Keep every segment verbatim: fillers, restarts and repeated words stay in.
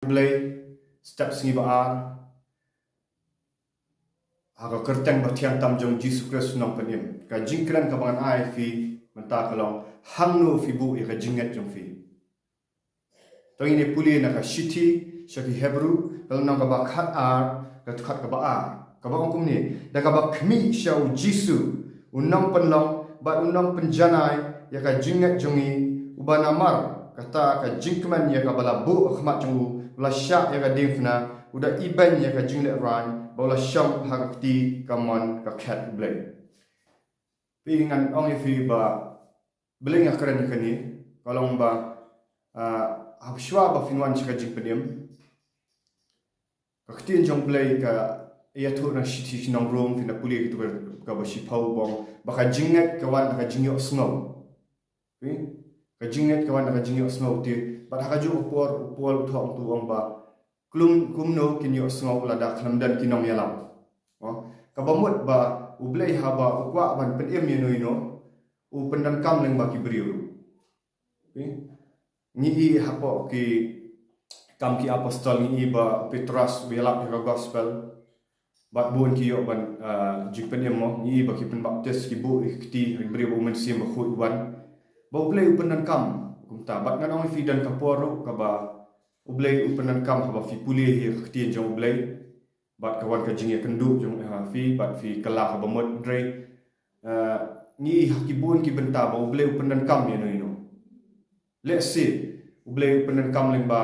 Blei, step sngi ba ar, ha ka kyrteng ba thiang tam jong Jisu Khrist u nongpynim. Ka jingkren kaba ngan ai ïa phi mynta ka long, hangno phi buh ïa ka jingngeit jong phi. To ngin ïa pule na ka shithi sha ki Hebru, ka lynnong kaba khat ar, ka dkhot kaba ar. Kaba ong kumne, da kaba khmih sha u Jisu, u nongpynlong bad u nongpynjanai ïa ka jingngeit jong ngi, uba namar kata ka jingkmen ïa kaba la buh ha khmat jong u, u la shah ïa ka diengphna, u da ibeiñ ïa ka jinglehrain, bad u la shong ha ka kti kamon ka khet U Blei. Phi, ngan ong ïa phi ba balei nga kren ïa kane, ka long ba, ah, hashwa ba phin wan sha ka jingpynim, ka ktien jong U Blei ka ïathuh na shithi sha ki nong Rom, phin da pule kito ka, kaba shiphew, ba ong ba ka jingngeit ka wan da ka jingïohsngew. Phi? Ka jingngeit ka wan da ka jingïohsngew te. Bad ha kajuh ka por u Paul u thoh, uto u ong ba, kum, kumno kin ïohsngew lada khlem don ki nongïalam. Oh, kaba mut ba U Blei haba u kwah ban pynim ïano ïano, u pyndonkam lyngba ki briew. Phi? Ngi i hapoh ki Kam ki Apostol, ngi i ba u Petros u ïalap ïa ka gospel. Bad bun ki ïoh ban, ah, jingpynim mo, ngi i ba ki pynbaptis, ki buh ïa ki kti ha ki briew, ba U Mynsiem Bakhuid u wan. Ba U Blei u pyndonkam kumta. Bad ngan ong ïa phi, don ka por ruh kaba U Blei u pyndonkam haba phi pule ïa ka ktien jong U Blei. Bad ka wan ka jingïakynduh jong, ha phi, bad phi kylla kaba mut, hynrei, eh, ngi ha ki bun ki bynta ba U Blei u pyndonkam ïano ïano. Let's say, U Blei u pyndonkam lyngba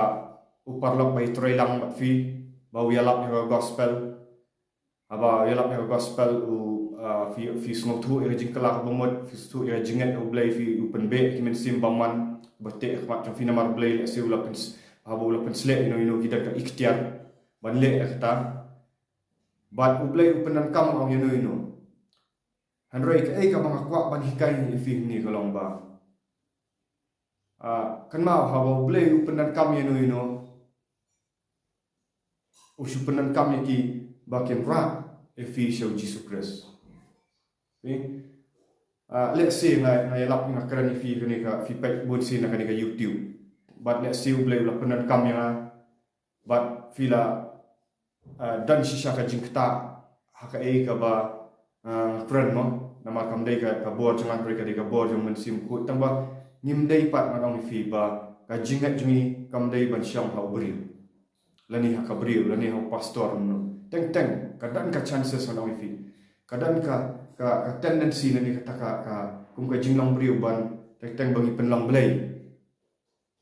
u paralok ba ïatrei lang bad phi, ba u ïalap ïa ka gospel. Haba u ïalap ïa ka gospel, u, ah, phi, phi sngewthuh ïa ka jingkylla kaba mut, phi sngewthuh ïa ka jingngeit ha U Blei, phi, u pynbeh ki mynsiem bymman ba teh ha khmat jong phi namar U Blei, let's say, u la pyns-, haba u la pynshlur ïano ïano, ki don ka iktiar ban leh ïa kata. Bad U Blei u pyndonkam ïano ïano. Hynrei kaei kaba nga kwah ban hikai ïa phi hangne ka long ba, ah, kynmaw, haba U Blei u pyndonkam ïano ïano, u shu pyndonkam ïa ki ba kin rah ïa phi sha u Jisu Khrist. Phi? Ah, let's say nga, nga ïalap, nga kren ïa phi kane ka, phi peit bunsien na kane ka YouTube. Bad let's say U Blei u la pyndonkam ïa nga. Bad phi la, ah, don shisha ka jingktah ha kaei kaba, ah, kren mo, namar kam dei ka, ka bor jong nga, hynrei ka dei ka bor jong U Mynsiem Bakhuid. Tangba ngim dei pat, ngan ong ïa phi, ba ka jingngeit jong ngi kam dei ban shong ha u briew, lane ha ka briew, lane ha u pastor, no. Teng teng ka don ka chances, ngan ong ïa phi, ka don ka, ka, ka tendency, lane kata ka, ka, kum ka jinglong briew ban teng teng ba ngi pynlong blei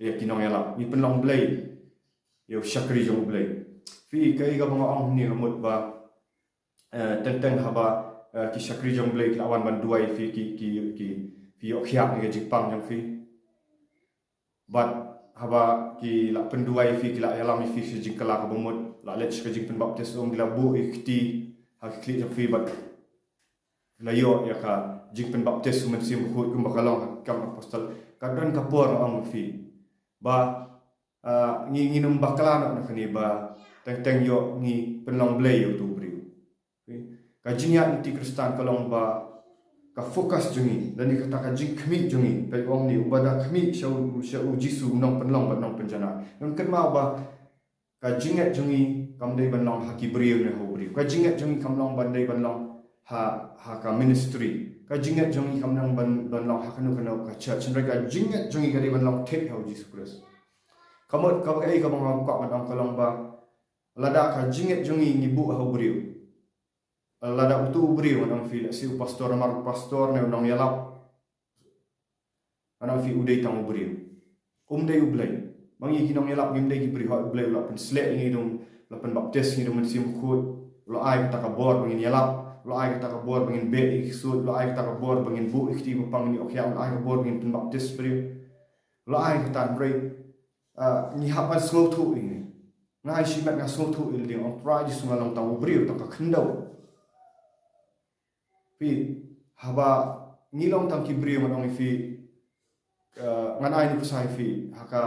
ïa ki nongïalap, ngi pynlong blei ïa u shakri jong U Blei. Phi, kaei kaba nga ong hangne ka mut ba, eh, teng teng haba, eh, ki shakri jong U Blei ki la wan ban duwai, phi, ki, ki, ki, phi ïoh khiah na ka jingpang jong phi. Bad haba ki la pynduwai ïa phi, ki la ïalam ïa phi sha ka jingkylla kaba mut, la leit sha ka jingpynbaptis, um, ki la buh ïa ki kti ha ki khlieh jong phi, bad phi la ïoh ïa ka jingpynbaptis U Mynsiem Bakhuid kumba ka long ha Kam Apostol. Ka don ka por, nga ong ïa phi, ba, ah, ngi, ngin ym bakla noh na kane ba teng teng ïoh ngi pynlong blei ïa uto u briew. Ka jingïaid lynti Khristan ka long ba ka focus jong ngi, lane kata ka jingkhmih jong ngi, ka ong ne, uba da khmih sha u, sha u Jisu u nongpynlong bad nongpynjanai. Ngan kynmaw ba ka jingngeit jong ngi kam dei ban long ha ki briew ne ha u briew. Ka jingngeit jong ngi kam long ban dei ban long ha, ha ka ministry. Ka jingngeit jong ngi kam dei ban, ban long ha kano kano ka church. Hynrei ka jingngeit jong ngi ka dei ban long thik ha u Jisu Khrist. Ka mut, kaba, kaei kaba nga kwah ban ong ka long ba, lada ka jingngeit jong ngi ngi buh ha u briew, lada uto u briew, ngan ong ïa phi, let's say u pastor, namar u pastor ne u nongïalap, ngan ong ïa phi, u dei tang u briew, um dei U Blei. Ma ngi ki nongïalap ngim dei ki briew. Hooid, U Blei u la pynshlur ïa ngi, u la pynbaptis ïa ngi da U Mynsiem Bakhuid, u la ai kata ka bor ba ngin ïalap, u la ai kata ka bor ba ngin beh ïa ki ksuid, u la ai kata ka bor ba ngin buh ïa ki kti ba pang, ngin ïoh khiah, u la ai ka bor ba ngin pynbaptis briew, u la ai kata. Hynrei, ah, ngi hap ban sngewthuh ïa ngi. Nga ai shimet, nga sngewthuh ïa lade, ong, Trai Jisu, nga long tang u briew, tang ka khyndew. Phi, haba ngi long tang ki briew, ngan ong ïa phi, eh, ngan ai nuksa ïa phi, ha ka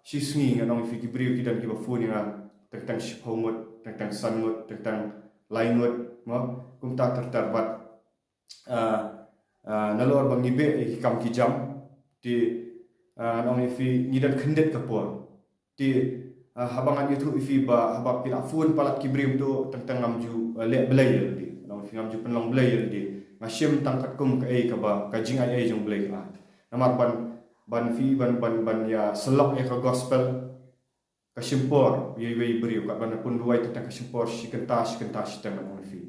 shisngi, ngan ong ïa phi, ki briew ki don kiba phone ïa nga teng teng shiphew ngut, teng teng san ngut, teng teng lai ngut, mo, kumta ter ter. Bad, eh, eh, nalor ba ngi beh ïa ki kam ki jam, te, eh, ngan ong ïa phi, ngi don khyndiat ka por. Te, Ah, haba ngan ïathuh ïa phi ba haba phi la phone palat ki briew to tang tang ngam ju, ah, leh blei ïa lade. Ngan ong ïa phi ngam ju pynlong blei ïa lade. Nga shim tang katkum kaei kaba ka jingaiei jong Blei ka ai. Namar ban, ban phi, ban, ban, ban ïa sylloh ïa ka gospel ka shim por, ïa iwei i briew, kat ban pynduwai tang tang ka shim por shi kynta, shi kynta shiteng ngan ong ïa phi.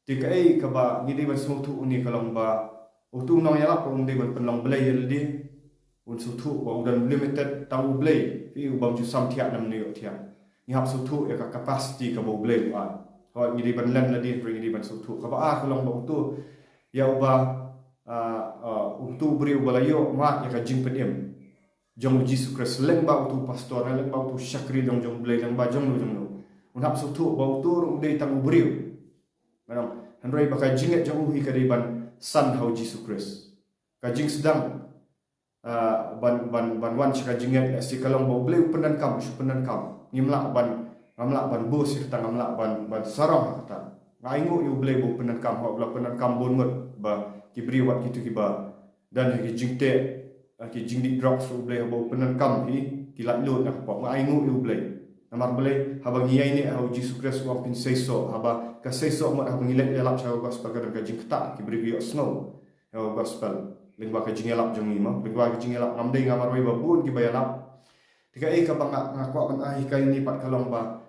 Te kaei kaba ngi dei ban sngewthuh une ka long ba uto u nongïalap um dei ban pynlong blei ïa lade. Un sngewthuh ba u don limited tang U Blei. Phi, u bym ju sam thiah ne ym ïoh thiah. Ngi hap sngewthuh ïa ka capacity kaba U Blei u ai. Hooid, ngi dei ban len lade, hynrei ngi dei ban sngewthuh. Kaba ar ka long ba uto, ïa uba, ah, ah, uto u briew ba la ïoh mad ïa ka jingpynim jong U Jisu Khrist, lyngba uto u pastor, lyngba uto u shakri jong, jong U Blei, lyngba jongno jongno. Un hap sngewthuh ba uto ruh u dei tang u briew. Ngan ong, hynrei ba ka jingngeit jong u hi ka dei ban san ha U Jisu Khrist. Ka jingsdang, ah, ban, ban, ban wan sha ka jingngeit, lehse ka long ba U Blei u pyndonkam, u shu pyndonkam. Ngim lah ban, ngam lah ban boast ïa kata, ngam lah ban, ban sarong ha kata. Nga ainguh ïa U Blei ba u pyndonkam, hooid u la pyndonkam bun ngut ba ki briew wat kito kiba don ha ki jingteh, ha ki jingdih drugs, U Blei haba u pyndonkam hi, ki laitluid na ka pop. Nga ainguh ïa U Blei. Namar balei, haba ngi ïaineh ha U Jisu Khrist u ong phin seisoh, haba ka seisoh mut haba ngi leit ïalap sha ka gospel ka don ka jingktah, ki briew ki ïohsngew ïa ka gospel. Lyngba ka jingïalap jong ngi mo, lyngba ka jingïalap, ngam dei nga marwei ba bun kiba ïalap. Te kaei kaba nga, nga kwah ban ai ha kane pat ka long ba,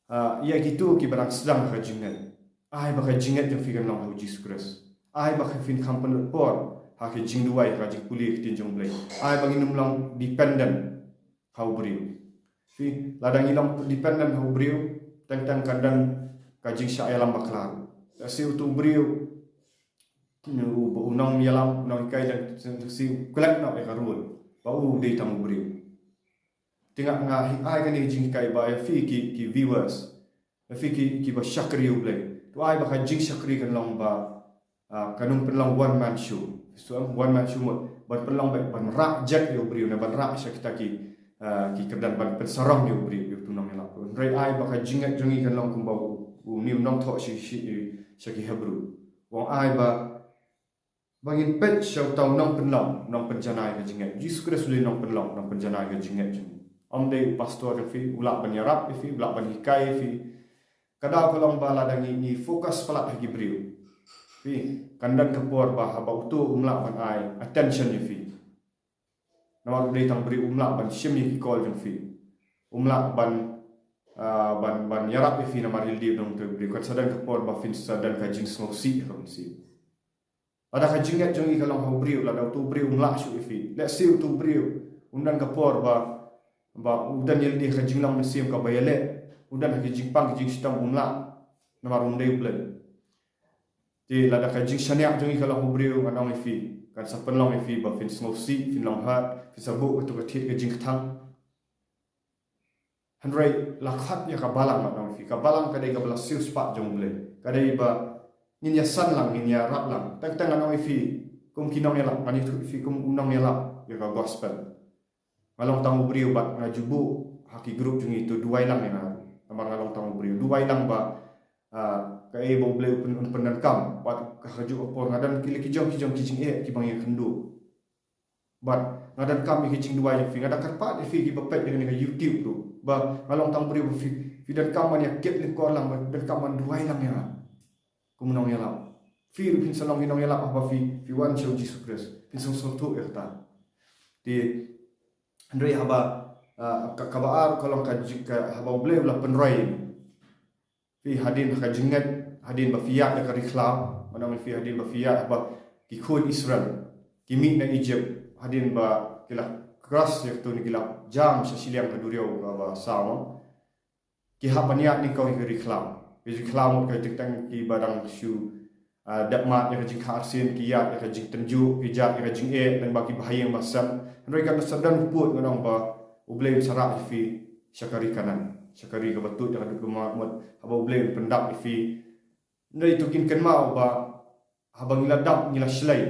ah, ïa kito kiba dang sdang ka jingngeit, ai ba ka jingngeit jong phi kan long ha U Jisu Khrist. Ai ba phin kham pynlut por ha ka jingduwai, ha ka jingpule ka ktien jong U Blei. Ai ba ngin ym long dependent ha u briew. Phi, lada ngi long dependent ha u briew, teng teng kan don ka jingshah ïalam bakla. Lehse uto u briew, u, u nongïalam, u nonghikai, dang shu klet noh ïa ka role ba u dei tang u briew. Te nga, nga ai kane ka jinghikai ba ïa phi ki, ki viewers, ïa phi ki, kiba shakri U Blei, to ai ba ka jingshakri kan long ba, ah, kan ym pynlong one man show. So, one man show mut ban pynlong ba ban rah jait ïa u briew ne ban rah sha kita ki, ah, ki kyrdan, ban pynsarong ïa u briew, ïa uto u nongïalap. Hynrei ai ba ka jingngeit jong ngi kan long kumba u, une u nongthoh shi, shi, sha ki Hebru. U ong ai ba ba ngin peit sha uta u nongpynlong, nongpynjanai ka jingngeit. Jisu Khrist u dei nongpynlong, nongpynjanai ka jingngeit jong ngi. Ym dei u pastor jong phi, u lah ban ïarap ïa phi, u lah ban hikai ïa phi. Ka daw ka long ba lada ngi, ngi focus palat ha ki briew, phi, kan don ka por ba haba uto um lah ban ai attention ïa phi. Namar u dei tang briew, um lah ban shim ïa ki call jong phi. Um lah ban, ah, ban, ban ïarap ïa phi namar ïa lade u dei tang briew. Kan sa don ka por ba phin sa don ka jingsngewsih ha ka mynsiem. Lada ka jingngeit jong ngi ka long ha u briew, lada uto u briew um lah shuh ïa phi, lehse uto u briew un don ka por ba, ba u don ïa lade ha ka jinglong mynsiem kaba ïaleh, u don ha ka jingpang ka jingshitom, um lah, namar um dei U Blei. Te lada ka jingshaniah jong ngi ka long ha u briew, ngan ong ïa phi, kan sa pynlong ïa phi ba phin sngewsih, phin long hurt, phin sa buh kato ka thied ka jingkthang. Hynrei la khot ïa ka balang, ngan ong ïa phi, ka balang ka dei kaba la siewspah jong U Blei. Ka dei ba ngin ïasan lang, ngin ïarap lang. Teng teng ngan ong ïa phi, kum ki nongïalap, ngan ïathuh ïa phi kum u nongïalap ïa ka gospel. Nga long tang u briew bad nga ju buh ha ki group jong ngi, to duwai lang ïa nga. Namar nga long tang u briew, duwai lang ba, ah, kaei ba U Blei u pyn, pyndonkam. Bad ka, kajuh ka por nga don ki, ki jong, ki jong ki jingeh kiba ngi ïakynduh. Bad nga donkam ïa ki jingduwai jong phi, nga da kyrpad ïa phi kiba peit ïa kane ka YouTube ruh, ba nga long tang briew ba phi, phi donkam ban ïa kit lyngkor lang, ba donkam ban duwai lang ïa nga. Kum u nongïalap, phi ruh phin sa long ki nongïalap haba phi, phi wan sha U Jisu Khrist, phin sngewthuh ïa kata. Te hynrei haba, ah, ka, kaba ar ka long ka jing, ka haba U Blei u la pynroi ïa ngi. Phi, hadien ha ka jingngeit, hadien ba phi ïaid da ka ri khlaw, ngan ong ïa phi, hadien ba phi ïaid, haba ki khun Israel ki mih na Egypt, hadien ba ki la cross ïa kato ne, ki la jam sha shiliang ka duriaw kaba saw, ki hap ban ïaid nyngkong ïa ka ri khlaw. Ka ri khlaw mut ka teng teng kiba dang shu, ah, dep mad ïa ka jingkha arsien, ki ïaid ïa ka jingtynjuh, ki ïaid ïa ka jingeh, lyngba kiba ha ïing ba sem. Hynrei kan sa don u pud, ngan ong, ba U Blei un sa rah ïa phi sha ka ri Kanaan, sha ka ri kaba tuid ïa ka dud ka mar, mut haba U Blei un pyndap ïa phi. Hynrei to kin kynmaw ba haba ngi la dap, ngi la shlei,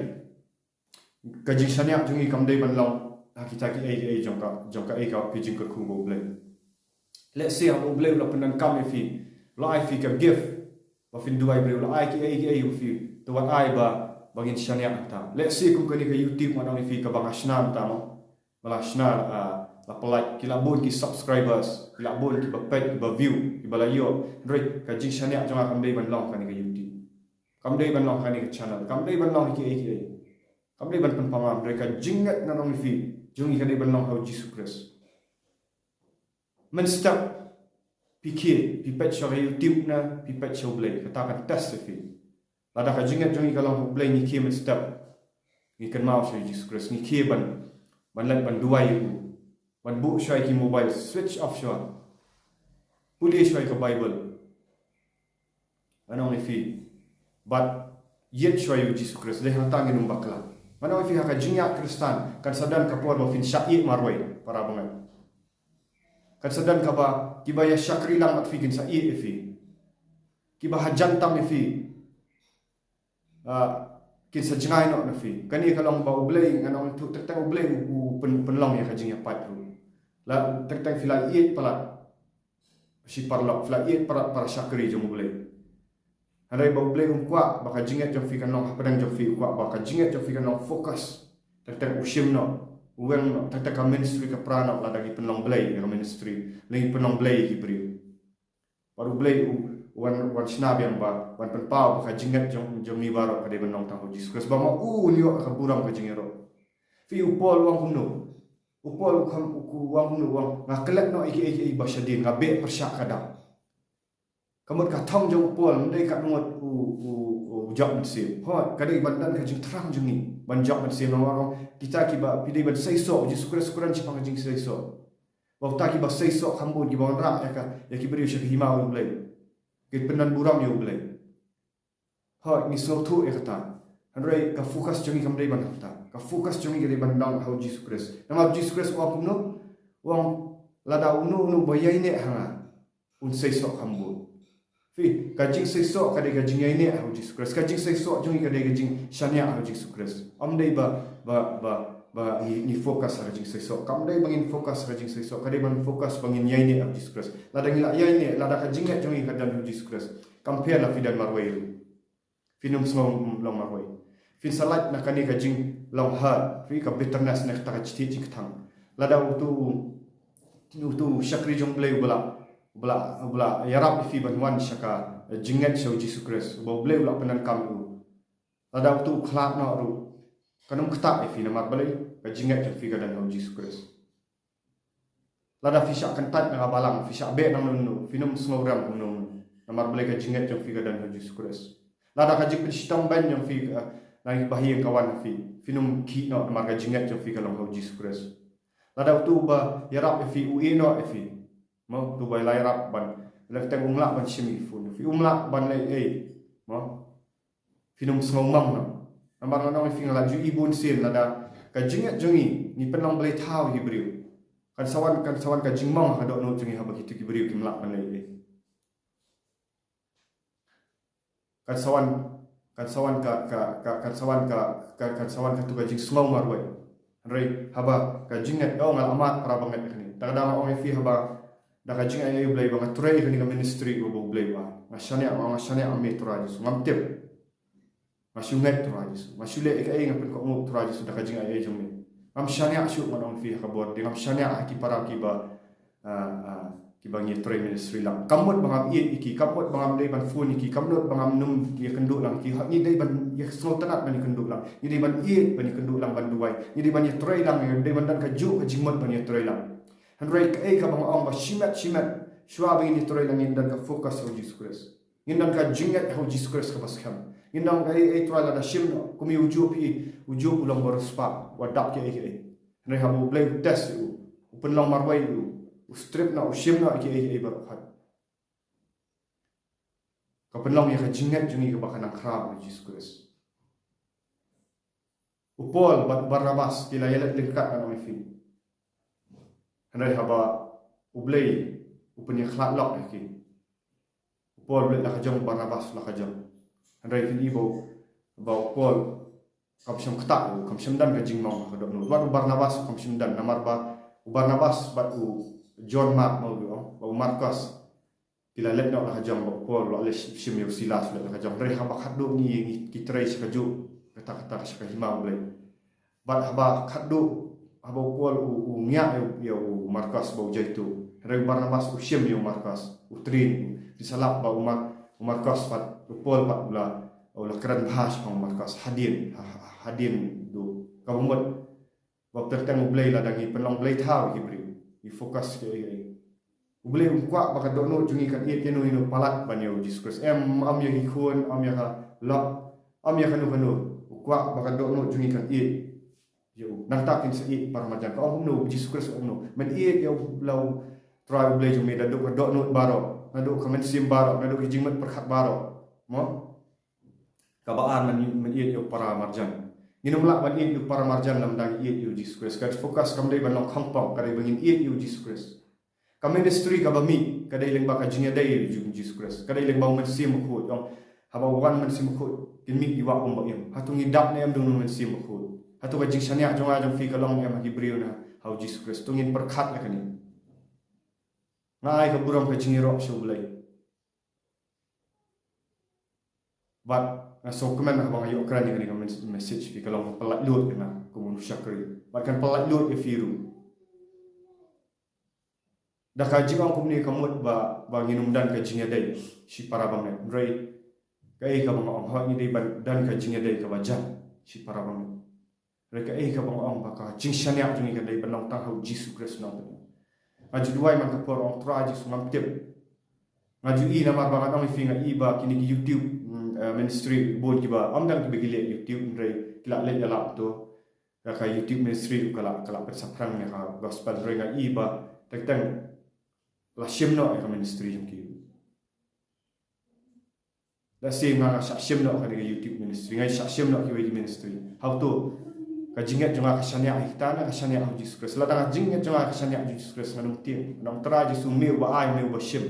ka jingshaniah jong ngi kam dei ban long ha kita kiei kiei jong ka, jong kaei ka, ka jingkyrkhu ba U Blei. Lehse haba U Blei u la pyndonkam ïa phi, u la ai phi ka gift ba phin duwai briew, u la ai kiei kiei ïa phi, to wat ai ba, ba ngin shaniah hangta. Lehse kum kane ka YouTube, ngan ong ïa phi, kaba nga shna mynta mo, ba la shna, ah, la pynlait, ki la bun ki subscribers, ki la bun kiba peit, kiba view, kiba la ïoh. Hynrei ka jingshaniah jong nga kam dei ban long kane ka YouTube. Kam dei ban long kane ka channel. Kam dei ban long kiei kiei. Kam dei ban pynpaw, hynrei ka jingngeit, ngan ong ïa phi, jong ngi ka dei ban long ha U Jisu Khrist. Mynstep phi khie, phi peit sha ka YouTube ne phi peit sha U Blei, kata kan test ïa phi. Lada ka jingngeit jong ngi ka long ha U Blei, ngi khie mynstep, ngi kynmaw sha U Jisu Khrist, ngi khie ban, ban leit ban duwai ïa u, ban buh shuwa ïa ki mobile, switch off shuwa, pule shuwa ïa ka Bible, ngan ong ïa phi, bad ïeit shuwa ïa U Jisu Khrist. Dei hangta ngin ym bakla. Ngan ong ïa phi, ha ka jingïaid Khristan kan sa don ka por ba phin shah ïeh marwei, para bangeit. Kan sa don kaba kiba ïa shakri lang bad phi kin sa ïeh ïa phi. Kiba hajan tam ïa phi, ah, kin sa jngai noh na phi. Kane ka long ba U Blei, ngan ong ïa phi, teng teng U Blei u, u pyn, pynlong ïa ka jingïapait ruh. La teng teng phi la ïeit palat shi paralok, phi la ïeit palat para shakri jong U Blei. Hynrei ba U Blei um kwah ba ka jingngeit jong phi kan long hapdeng jong phi, u kwah ba ka jingngeit jong phi kan long focus. Teng teng u shim noh, u weng noh, teng teng ka ministry ka pra noh, lada ngi pynlong blei ïa ka ministry, lada ngi pynlong blei ïa ki briew. Bad U Blei u wan, wan shna biang ba, wan pynpaw ba ka jingngeit jong, jong ngi baroh ka dei ban long tang ha U Jisu Khrist, ba ma u un ïoh ka burom ka jingïaroh. Phi, u Paul u ong kumno? U Paul u kham, u, u ong kumno, u ong, nga klet noh ïa kiei kiei ba shadien, nga beh pyrshah ka dap. Ka mut ka thong jong u Paul ym dei katno ngut u, u, u jop mynsiem. Hooid, ka dei ban don ka jingthrang jong ngi ban jop mynsiem, namar ong kita kiba, phi dei ban seisoh, U Jisu Khrist u kren shaphang ka jingseisoh. Ba uta kiba seisoh kham bun, kiba wanrah ïa ka, ïa ki briew sha ka hima U Blei, ki pyndon burom ïa U Blei. Hooid, ngi sngewthuh ïa kata. Hynrei ka focus jong ngi kam dei ban hangta. Ka focus jong ngi ka dei ban long ha U Jisu Khrist. Namar U Jisu Khrist u ong kumno? U ong, lada uno uno ba ïaineh ha nga, un seisoh kham bun. Phi, ka jingseisoh ka dei ka jingïaineh ha U Jisu Khrist. Ka jingseisoh jong ngi ka dei ka jingshaniah ha U Jisu Khrist. Ym dei ba, ba, ba, ba ngi, ngi focus ha ka jingseisoh. Kam dei ba ngin focus ha ka jingseisoh. Ka dei ban focus ba ngin ïaineh ha U Jisu Khrist. Lada ngi la ïaineh, lada ka jingngeit jong ngi ka don ha U Jisu Khrist, kam pher la phi don marwei ruh, phin ym sngew long marwei. Phin sa lait na kane ka jinglong hurt, phi, ka bitterness, na kata ka jingthied jingkthang. Lada uto, uto u shakri jong U Blei uba la, uba la, uba la ïarap ïa phi ban wan sha ka jingngeit sha U Jisu Khrist, uba U Blei u la pyndonkam ïa u, lada uto u khlad noh ruh, kan ym ktah ïa phi, namar balei? Ka jingngeit jong phi ka don ha U Jisu Khrist. Lada phi shah kyntait na ka balang, phi shah beh na uno uno, phin ym sngewrem kumno kumno, namar balei? Ka jingngeit jong phi ka don ha U Jisu Khrist. Lada ka jingpynshitom beiñ jong phi, eh, na ki bahaïing ka wan ha phi, phin ym khih noh, namar ka jingngeit jong phi ka long ha U Jisu Khrist. Lada uto uba ïarap ïa phi u ïeh noh ïa phi, mo, uto uba la ïarap ban, lada teng um lah ban shim ïa ki phone, phi um lah ban leh ei, mo, phin ym sngewmong noh. Namar ngan ong ïa phi, nga la ju ïohi bun sien, lada ka jingngeit jong ngi, ngi pynlong blei thaw ïa ki briew, kan sa wan, kan sa wan ka jingmong ha ka dohnud jong ngi haba kito ki briew kim lah ban leh ei. Kan sa wan, kan sa wan ka, ka, ka, kan sa wan ka, ka, kan sa wan kato ka jingsngew marwei. Hynrei haba ka jingngeit, oh, nga la mad, para bangeit, kane. Te ka dang ong ïa phi, haba da ka jingaiei U Blei ba nga trei kane ka ministry ba U Blei ba nga shaniah, nga shaniah ha me Trai Jisu, ngam tip. Nga shu ngeit Trai Jisu, nga shu leh ïa kaei nga pynkohnguh Trai Jisu da ka jingaiei jong me. Ngam shaniah shuh, ngan ong ïa phi, ha ka bor, te ngam shaniah ha ki para kiba, ah, ah, kiba ngi trei ministry lang. Kam mut ba ngam ïeit ïa ki, kam mut ba ngam dei ban phone ïa ki, kam mut ba ngam nym ïakynduh lang ïa ki. Ngi dei ban ïa sngewtynnat ban ïakynduh lang. Ngi dei ban ïeit ban ïakynduh lang, ban duwai. Ngi dei ban ïatrei lang, ngi dei ban don kajuh ka jingmut ban ïatrei lang. Hynrei kaei kaba nga ong ba shimet shimet, shuwa ba ngin ïatrei lang, ngin don ka focus ha U Jisu Khrist. Ngin don ka jingngeit ha U Jisu Khrist kaba skhem. Ngin ong, ei, ei Trai, lada shim noh, kum ïa u juh phi, u juh u long ba riewspah, wat dap kiei kiei. Hynrei haba U Blei u test ïa u, u pynlong marwei ïa u, u strip noh, u shim noh ïa kiei kiei baroh pat, ka pynlong ïa ka jingngeit jong ngi kaba ka nang khraw ha U Jisu Khrist. U Paul bad u Barnabas ki la ïaleit lyngkat, ngan ong ïa phi. Hynrei haba U Blei u pynïakhlad lok ïa ki, u Paul u leit la ka jong, u Barnabas la ka jong. Hynrei phin i ba u, ba u Paul kam shym ktah, u kam shym don ka jingmong ha ka dohnud. Bad u Barnabas u kam shym don, namar ba u Barnabas bad u John Mark, mo, u, ba u Markos, ki la leit noh la ka jong, ba u Paul u la leit shim ïa u Silas, u leit la ka jong. Hynrei haba khatduh ngi, ngi, ki trei sha kajuh, kata, kata, sha ka hima U Blei. Bad haba khatduh Haba u Paul u, u ngiah ïa u, ïa u Markos ba u jaituh. Hynrei u Barnabas u shim ïa u Markos, u train u. Phi sa lap ba u Mar-, u Markos pat, u Paul pat u la, u la kren bha shaphang u Markos. Hadien, ha-, ha-, hadien duh. Kaba mut ba teng teng U Blei lada ngi pynlong blei thaw ïa ki briew, ngi focus ïa, ïa, ïa. U Blei um kwah ba ka dohnud jong ngi kan ïeit ïano ïano palat ban ïa u Jisu Khrist. Em, ym ïa ki khun, ym ïa ka lok, ym ïa kano kano. U kwah ba ka dohnud jong ngi kan ïeit ïa u. Nangta kin sa ïeit para marjan. Ka ong kumno, u Jisu Khrist ong kumno? Men ïeit ïa u, la u Trai U Blei jong me naduh ka dohnud baroh, naduh ka mynsiem baroh, naduh ki jingmut pyrkhat baroh. Mo? Kaba ar, men, men ïeit ïa u para marjan. Ngin ym lah ban ïeit ïa u para marjan lymda ngi ïeit ïa u Jisu Khrist. Ka focus kam dei ban long khongpong, ka dei ba ngin ïeit ïa u Jisu Khrist. Ka ministry kaba mih ka dei lyngba ka jingïadei ïa u Jisu Khrist. Ka dei lyngba u Mynsiem Bakhuid. Ong, haba wan u Mynsiem Bakhuid, kin mih ki wah um ba im. Hato ngi dap ne em da u Mynsiem Bakhuid? Hato ka jingshaniah jong nga jong phi ka long em ha ki briew ne ha u Jisu Khrist? To ngin pyrkhat ïa kane. Nga ai ka burom ka jingïaroh sha U Blei. Bad nga sngewkmen haba nga ïoh kren ïa kane ka mes-, message, phi, ka long ka pynlait luid ïa nga kum u shakri. Bad kan pynlait luid ïa phi ruh. Da ka jingong kumne ka mut ba, ba ngin ym don ka jingïadei shi para bangeit. Hynrei kaei kaba nga ong, hooid ngi dei ban don ka jingïadei kaba jan shi para bangeit. Hynrei kaei kaba nga ong, ba ka jingshaniah jong ngi kan dei ban long tang ha u Jisu Khrist nongpynim. Nga ju duwai man ka por, ong Trai Jisu, ngam tip. Nga ju i namar ba nga ong ïa phi, nga i ba kine ki YouTube, mm, eh, ministry bun kiba, ym dang kiba ki leh YouTube, hynrei ki la leh ïalap to. Ka, ka YouTube ministry ka la, ka la pynsaphriang ïa ka gospel, hynrei nga i ba teng teng la shim noh ïa ka ministry jong ki. Lehse nga, nga shah shim noh kane ka YouTube ministry, nga shah shim noh kiwei ki ministry. Hato ka jingngeit jong nga ka shaniah ïa kita ne ka shaniah ha u Jisu Khrist? Lada ka jingngeit jong nga ka shaniah ha u Jisu Khrist, ngan ym tieng. Ngan ong, Trai Jisu, me uba ai, me uba shim.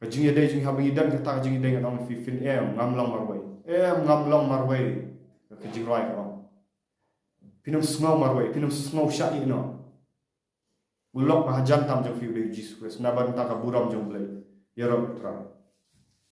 Ka jingïadei jong ngi, haba ngi don kata ka jingïadei, ngan ong ïa phi, phin em, ngam long marwei. Em, ngam long marwei. Ka jingrwai ka ong, phin ym sngew marwei, phin ym sngew shah ïeh noh. U lok ba hajan tam jong phi u dei u Jisu Khrist. Na bynta ka burom jong U Blei. Ïaroh ïa U Trai.